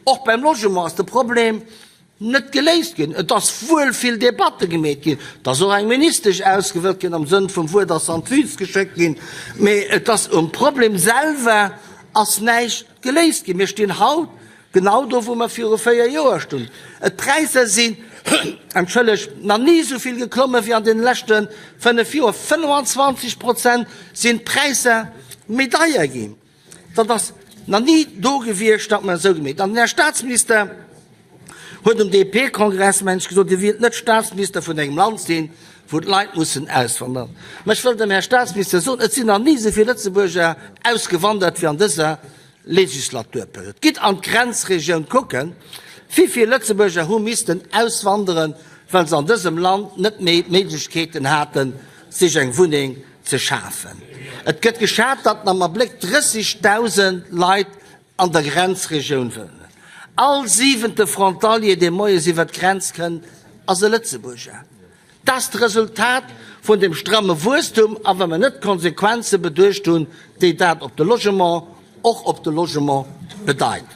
Och beim Logement ass de Problem net geléist ginn. Et ass wuel vill Debatte gemeet ginn, et ass och eng Ministesch ausgewielt ginn, am Sënn vum Wuert ass se an d'Wüst geschéckt ginn, mee et ass um Problem selwer ass näischt geléist ginn. Mir stinn haut genau do, wou mer viru 4 Joer stungen. D'Präisser sinn, entschëllegt, nach ni esou vill geklomme wéi an deene leschte 5 Joer. 25 Prozent sinn d'Präisser méi deier ginn. Dat ass nach ni do gewiescht, datt mer esou gemeet. An den Här Statsminister huet um DP-Kongress, mengen ech, gesot, hie wielt net Statsminister vun engem Land sinn, wou d'Leit mussen auswandern. Mä ech wëll dem Här Statsminister soen, et sinn nach ni esou vill Lëtzebuerger ausgewandert wéi an dëser Legislaturperiod. Gitt an d'Grenzregioun kucken, wéi vill Lëtzebuerger hu missten auswanderen, well se an dësem Land net méi d'Méiglechkeeten haten, sech eng Wunneng ze schafen. Et gëtt geschat, datt am Abléck 30.000 Leit an der Grenzregioun wunnen. All siwente Frontalier, dee moies iwwer d'Grenz kënnt, ass e Lëtzebuerger. Dat ass d'Resultat vun dem stramme Wuesstum, a wa mer net d'Konsequenze beduecht hunn, déi dat op de Logement, och op de Logement bedeit.